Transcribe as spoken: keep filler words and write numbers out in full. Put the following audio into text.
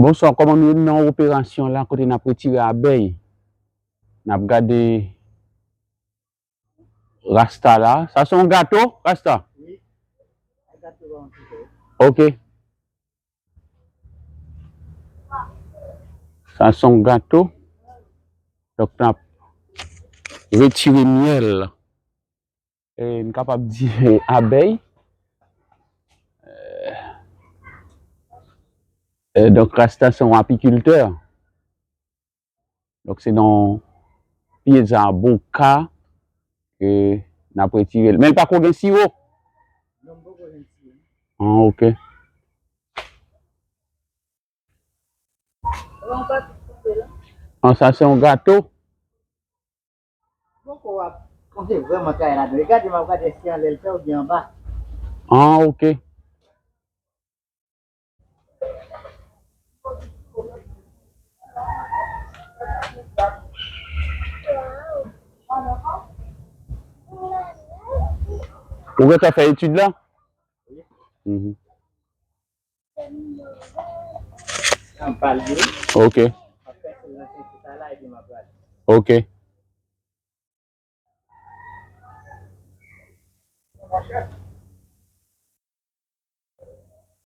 Bonswa, kòman nou ye nan operasyon la kote n ap retire abèy? N ap gade Rasta la. Sa se yon gato, Rasta? Wi. Yon gato ba yon ti fè. Ok. Sa se yon gato. Donk, n ap retire myèl. E, n kapab di abèy. E, e, donk, Rasta se yon apikiltè. Donk, se nan pye zaboka ke n ap retire l. Men l pa ko gen siwo. Non, m poko jwenn siwo. Ah, ok. An, sa se yon gato. Poko w ap, ou te vrèman travay ladan. Gade, m ap gade si anlè l fè oubyen anba. Ah, ok. Ou gentan fè etid la? Wi. Mhm. N ap pale. Ok. M ap fè sèl nan senti sa la epi m ap rale. Ok.